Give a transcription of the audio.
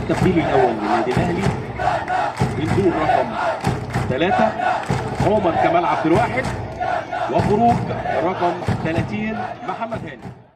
التبديل الاول للنادي الاهلي، نزول رقم 3 عمر كمال عبد الواحد، وخروج رقم 30 محمد هاني.